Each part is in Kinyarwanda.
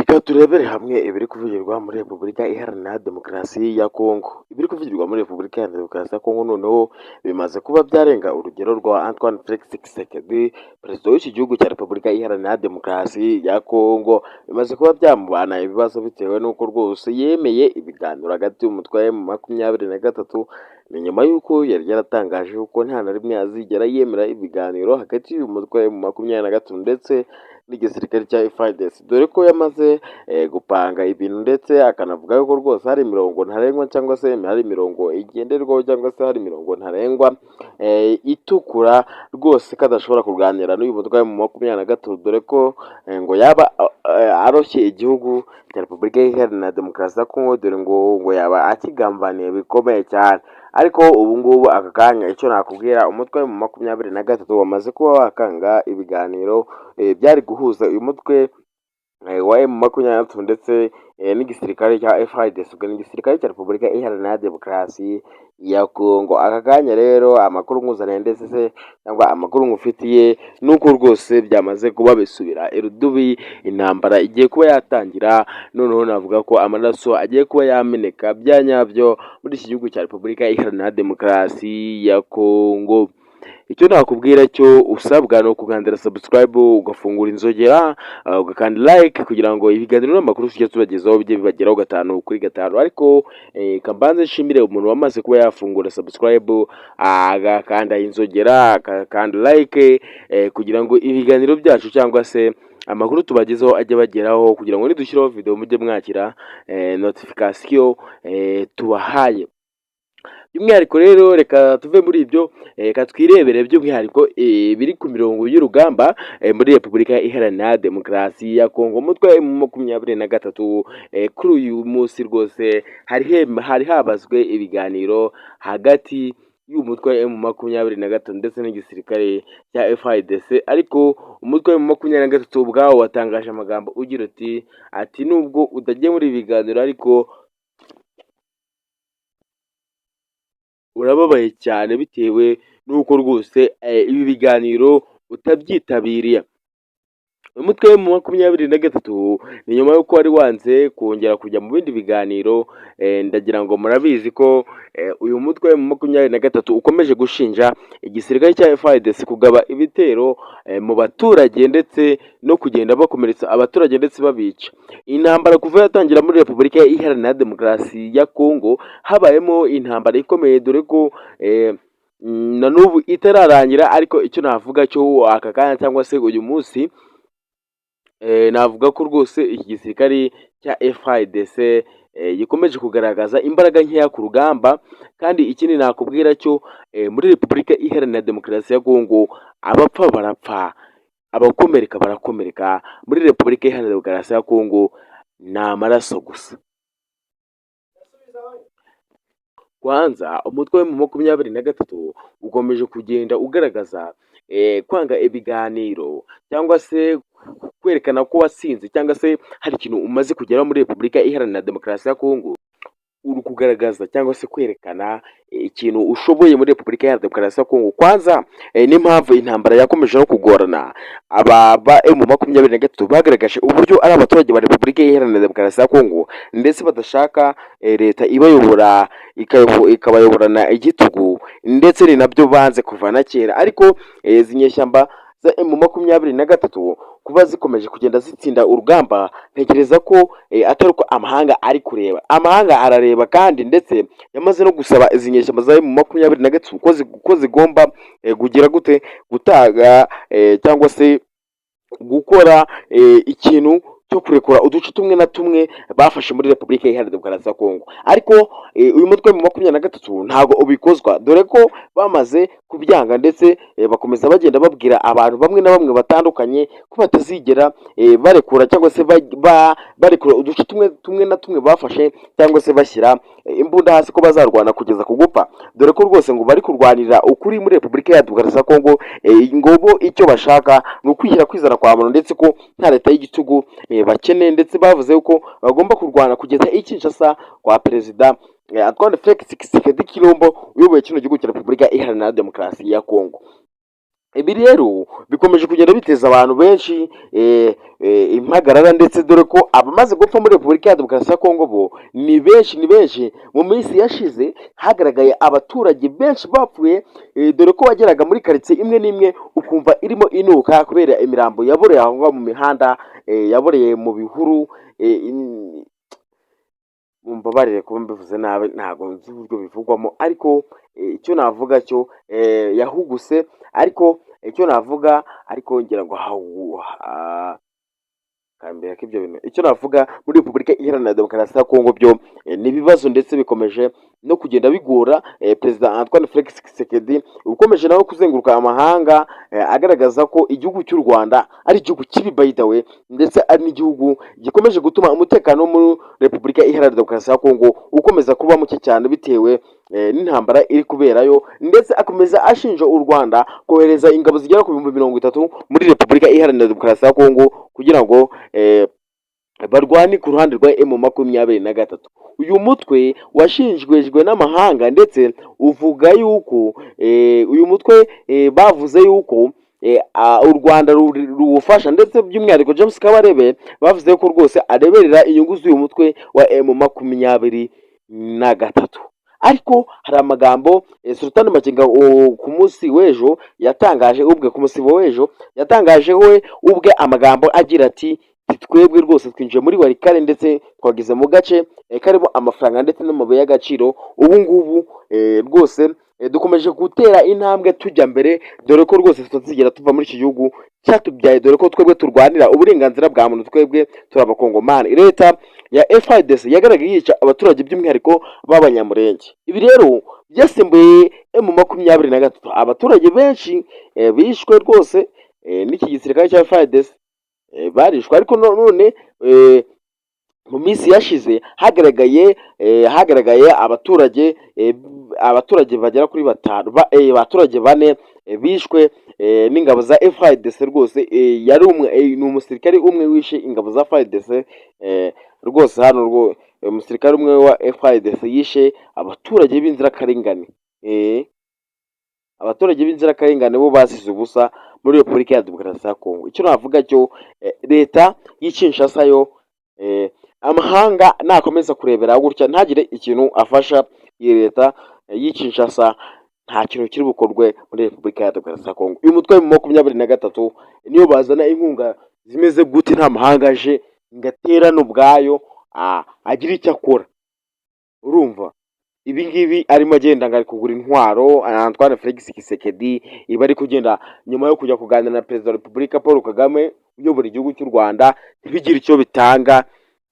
Reka turebere hamwe ibiri kuvugirwa muri Repubulika Iharanira Demokarasi ya Kongo. Ibiri kuvugirwa muri Repubulika Iharanira Demokarasi ya Kongo noneho bimaze kuba byarenga urugero rwa Antoine Felix Tshisekedi, perezida w'iki gihugu cya Repubulika Iharanira Demokarasi ya Kongo. Bimaze kuba byamubana ibibazo bitewe n'uko rwose yemeye ibiganiro hagati y'umutwe wa M23. Ni nyuma y'uko yari yaratangaje ko nta na rimwe azigera yemera ibiganiro hagati y'uyu mutwe wa M23 ndetse n'igisirikare cya FARDC, dore ko yamaze gupanga ibintu, ndetse akanavuga yuko rwose hari imirongo ntarengwa, cyangwa se hari imirongo igenderwaho, cyangwa se hari imirongo ntarengwa itukura rwose, ko adashobora kuganira n'uyu mutwe wa M23, dore ko ngo yaba aroshye igihugu cya Repubulika Iharanira Demokarasi ya Kongo, dore ngo yaba akigambaniye bikomeye cyane. Ariko ubu ngubu aka kanya icyo nakubwira, umutwe wa M23 wamaze kuba wakanga ibiganiro byari guhuza uyu mutwe wa M23 ndetse n'igisirikare cya FARDC, ubwo ni igisirikare cya Repubulika Iharanira Demokarasi ya Kongo. Aka kanya rero amakuru nkuzaniye ndetse se cyangwa amakuru nkufitiye nuko rwose byamaze kuba bisubira irudubi, intambara igiye kuba yatangira. Noneho navuga ko amaraso agiye kuba yameneka bya nyabyo muri iki gihugu cya Repubulika Iharanira Demokarasi ya Kongo. Icyo nakubwira cyo usabwa ni ukukandira subscribe, ugafungura inzogera, ugakanda like, kugira ngo ibiganiro n'amakuru tujya tubagezaho bijye bibageraho gatanu kuri gatanu. Ariko kambanze nshimire umuntu wamaze kuba yafungura subscribe, agakanda inzogera, agakanda like, kugira ngo ibiganiro byacu cyangwa se amakuru tubagezaho ajye bageraho, kugira ngo nidushyiraho video mujye mwakira notification tubahaye. By'umwihariko rero reka tuve muri ibyo, reka twirebere by'umwihariko biri ku mirongo y'urugamba muri Repubulika Iharanira Demokarasi ya Kongo. Umutwe wa M23, kuri uyu munsi rwose hari habazwe ibiganiro hagati y'umutwe wa M23 ndetse n'igisirikare cya FARDC, ariko umutwe wa M23 ubwawo watangaje amagambo ugira uti ati: "Nubwo utagiye muri ibi biganiro, ariko urababaye cyane bitewe n'uko rwose ibi biganiro utabyitabiriye." Umutwe wa M23 ni nyuma y'uko wari wanze kongera kujya mu bindi biganiro. Ndagira ngo murabizi ko uyu mutwe wa M23 ukomeje gushinja igisirikare cya FARDC kugaba ibitero mu baturage ndetse no kugenda bakomeretsa abaturage ndetse babica. Intambara kuva yatangira muri Repubulika Iharanira Demokarasi ya Kongo habayemo intambara ikomeye, dore ko na n'ubu itararangira. Ariko icyo navuga cyo aka kanya cyangwa se uyu munsi, navuga ko rwose iki gisirikare cya FARDC gikomeje kugaragaza imbaraga nkeya ku rugamba. Kandi ikindi nakubwira cyo, muri Repubulika Iharanira Demokarasi ya Kongo abapfa barapfa, abakomereka barakomereka. Muri Repubulika Iharanira Demokarasi ya Kongo ni amaraso gusa. Kwanza umutwe wa M23 ukomeje kugenda ugaragaza kwanga ibiganiro cyangwa se kwerekana ko watsinze, cyangwa se hari ikintu umaze kugeraho muri Repubulika Iharanira Demokarasi ya Kongo. Uri kugaragaza cyangwa se kwerekana ikintu ushoboye muri Repubulika Iharanira Demokarasi ya Kongo. Kwanza n'impamvu intambara yakomeje no kugorana, aba ba M23 bagaragaje uburyo ari abaturage ba Repubulika Iharanira Demokarasi ya Kongo, ndetse badashaka leta ibayobora ikabayoborana igitugu, ndetse ni nabyo banze kuva na kera. Ariko izi nyeshyamba za M23 kuba zikomeje kugenda zitsinda urugamba, ntekereza ko atari uko amahanga ari kureba. Amahanga arareba kandi ndetse yamaze no gusaba izi nyeshyamba za M23 ko zigomba kugira gute, gutanga cyangwa se gukora ikintu cyo kurekura uduce tumwe na tumwe bafashe muri Repubulika Iharanira Demokarasi ya Kongo. Ariko uyu mutwe wa M23 ntabwo ubikozwa, dore ko bamaze kubyanga, ndetse bakomeza bagenda babwira abantu bamwe na bamwe batandukanye ko batazigera barekura cyangwa se barekura uduce tumwe tumwe na tumwe bafashe, cyangwa se bashyira imbunda hasi, ko bazarwana kugeza ku gupfa, dore ko rwose ngo bari kurwanira ukuri muri Repubulika Iharanira Demokarasi ya Kongo. Ngo bo icyo bashaka ni ukwishyira kwizana kwa muntu, ndetse ko nta leta y'igitugu bakeneye, ndetse bavuze ko bagomba kurwana kugeza i Kinshasa kwa Perezida Antoine Felix Tshisekedi Tshilombo uyoboye kino gihugu cya Repubulika Iharanira Demokarasi ya Kongo. Ibi rero bikomeje kugenda biteza abantu benshi impagarara, ndetse dore ko abamaze gupfa muri Repubulika ya Demokarasi ya Kongo bo ni benshi, ni benshi. Mu minsi yashize hagaragaye abaturage benshi bapfuye, dore ko wageraga muri karitsiye imwe n'imwe ukumva irimo inuka kubera imirambo yaboreye aho ngaho mu mihanda, yaboreye mu bihuru. Mumbabarire kuba mbivuze nabi, ntabwo nzi uburyo bivugwamo, ariko icyo navuga cyo yahuguse, ariko icyo navuga, ariko ngira ngo kambere ko ibyo bintu, icyo navuga, muri Repubulika Iharanira Demokarasi ya Kongo byo ni ibibazo, ndetse bikomeje no kugenda bigora Perezida Antoine Felix Tshisekedi, ukomeje nawe kuzenguruka amahanga agaragaza ko igihugu cy'u Rwanda ari igihugu kibi, by the way, ndetse ari n'igihugu gikomeje gutuma umutekano wo muri Repubulika Iharanira Demokarasi ya Kongo ukomeza kuba muke cyane bitewe n'intambara iri kuberayo, ndetse akomeza ashinja u Rwanda kohereza ingabo zigera ku 30,000 muri Repubulika Iharanira Demokarasi ya Kongo kugira ngo barwane ku ruhande rwa M23. Uyu mutwe washinjwejwe n'amahanga, ndetse uvuga yuko uyu mutwe bavuze yuko u Rwanda ruwufasha, ndetse by'umwihariko James Kabarebe bavuze ko rwose areberera inyungu z'uyu mutwe wa M23. Ariko hari amagambo Sultan Makenga ku munsi w'ejo yatangaje ubwe, ku musibo w'ejo yatangaje we ubwe amagambo agira ati: "Twebwe rwose twinjiye muri Walikale, ndetse twageze mu gace karimo amafaranga ndetse n'amabuye y'agaciro. Ubu ngubu rwose dukomeje gutera intambwe tujya mbere, dore ko rwose tutazigera tuva muri iki gihugu cyatubyaye, dore ko twebwe turwanira uburenganzira bwa muntu, twebwe turi Abakongomani." Leta ya FARDC yagaragaye yica abaturage, by'umwihariko b'Abanyamurenge. Ibi rero byasimbuye M23. Abaturage benshi bishwe rwose n'iki gisirikare cya FARDC, barishwe. Ariko none mu minsi yashize hagaragaye abaturage bagera kuri batanu, abaturage bane bishwe n'ingabo za FARDC rwose. Yari umwe, ni umusirikare umwe wishe ingabo za FARDC rwose hano. Umusirikare umwe wa FARDC yishe abaturage b'inzirakarengane, abaturage b'inzirakarengane bo basize ubusa muri Repubulika ya Demokarasi ya Kongo. Icyo navuga cyo, leta y'i Kinshasa yo, amahanga nakomeza kurebera gutya ntagire ikintu afasha iyi leta y'i Kinshasa, nta kintu kiri bukorwe muri Repubulika ya Demokarasi ya Kongo. Uyu mutwe wa 23 niyo bazana inkunga zimeze gute, nta mahanga aje ngo aterane ubwayo agire icyo akora. Urumva ibi ngibi arimo agenda ngo ari kugura intwaro, Antoine Felix Tshisekedi, iba ari kugenda nyuma yo kujya kuganira na Perezida wa Repubulika Paul Kagame uyobora igihugu cy'u Rwanda, ntibigire icyo bitanga.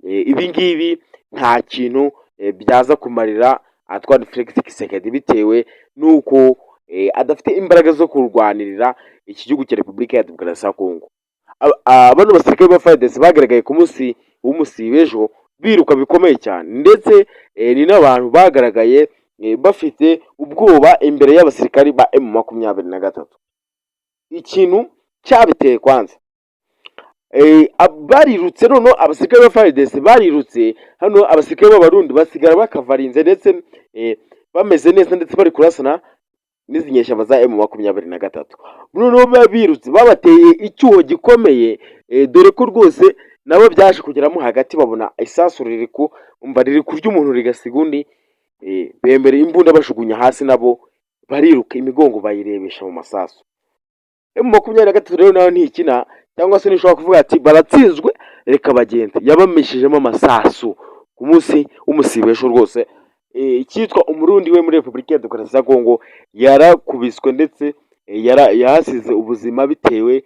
Ibi ngibi nta kintu byaza kumarira Antoine Felix Tshisekedi, bitewe n'uko adafite imbaraga zo kurwanirira iki gihugu cya Repubulika ya Demokarasi ya Kongo. Bano basirikare ba FARDC bagaragaye ku munsi w'umusibo ejo biruka bikomeye cyane, ndetse ni n'abantu bagaragaye bafite ubwoba imbere y'abasirikari ba M23. Ikintu cyabiteye kwanza, barirutse, noneho abasirikare ba FARDC barirutse hano, abasirikare b'Abarundi basigara bakavarinze ndetse bameze neza, ndetse bari kurasana n'izi nyeshyamba za M23. Noneho biba birutse babateye icyuho gikomeye, dore ko rwose nabo byaje kugeramo hagati babona isasu riri ku umva riri kurya umuntu rigasiga undi, bemera imbunda bajugunya hasi, nabo bariruka imigongo bayirebesha mu masasu. M23 rero nayo ntikina, cyangwa se ntishobora kuvuga ati baratsinzwe reka bagende. Yabamishijemo amasasu ku munsi w'umusibesho rwose. Icyitwa Umurundi we muri Repubulika ya Demokarasi ya Kongo yarakubiswe, ndetse yahasize ubuzima bitewe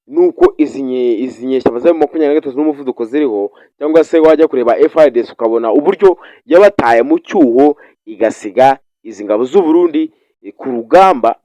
nuko izi nyeshyamba za 23 n'umuvuduko ziriho, cyangwa se wajya kureba FARDC ukabona uburyo yabataye mu cyuho igasiga izi ngabo z'u Burundi ku rugamba.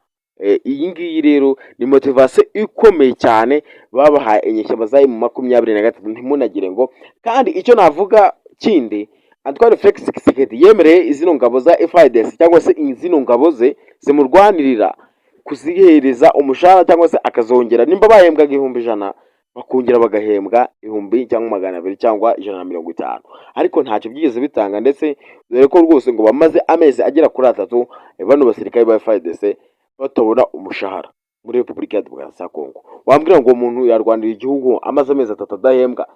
Iyi ngiyi rero ni motivation ikomeye cyane babahaye inyeshyamba za M23. Ntimunagire ngo kandi icyo navuga kindi, Antoine Felix Tshisekedi yemereye zino ngabo za FARDC, cyangwa se zino ngabo ze zimurwanirira, kuzihereza umushahara cyangwa se akazongera, nimba bahembwaga 100,000. bakongera bagahembwa 1000 cyangwa 200 cyangwa 150, ariko ntacyo byigeze bitanga. Ndetse dore ko rwose ngo bamaze amezi agera kuri 3 bano basirikare ba FARDC batabona umushahara muri Repubulika ya Demokarasi ya Kongo. Wambwira ngo umuntu yarwanira igihugu amaze amezi 3 adahembwa?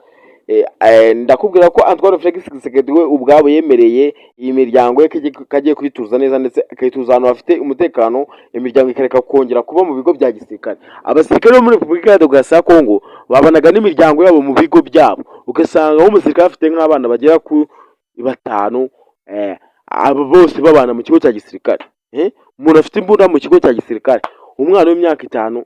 Ndakubwira ko Antoine Felix Tshisekedi we ubwabo yemereye iyi miryango ye ko agiye kuyituza neza, ndetse akayituza ahantu hafite umutekano, imiryango ikareka kongera kuba mu bigo bya gisirikare. Abasirikare bo muri Repubulika ya Demokarasi ya Kongo babanaga n'imiryango yabo mu bigo byabo, ugasanga nk'umusirikare afite nk'abana bagera ku batanu, abo bose babana mu kigo cya gisirikare. Umuntu afite imbunda mu kigo cya gisirikare, umwana w'imyaka 5.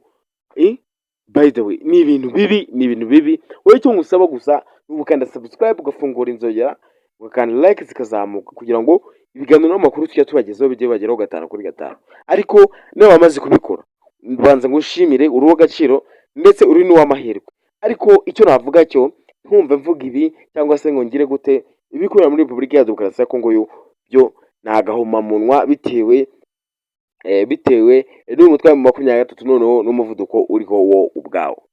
By the way, ni ibintu bibi, ni ibintu bibi. Wowe icyo ngusaba gusa ni ugukanda subscribe, ugafungura inzogera, ugakanda like zikazamuka, kugira ngo ibiganiro n'amakuru tujya tubagezaho bijye bibageraho gatanu kuri gatanu. Ariko niba wamaze kubikora, mbanza ngushimire, uri uw'agaciro ndetse uri n'uw'amahirwe. Ariko icyo navuga cyo, ntumve mvuga ibi cyangwa se ngo ngire gute, ibikorera muri Repubulika ya Demokarasi ya Kongo yo byo ni agahomamunwa, bitewe n'uyu mutwe wa 23, noneho n'umuvuduko uriho wo ubwawo.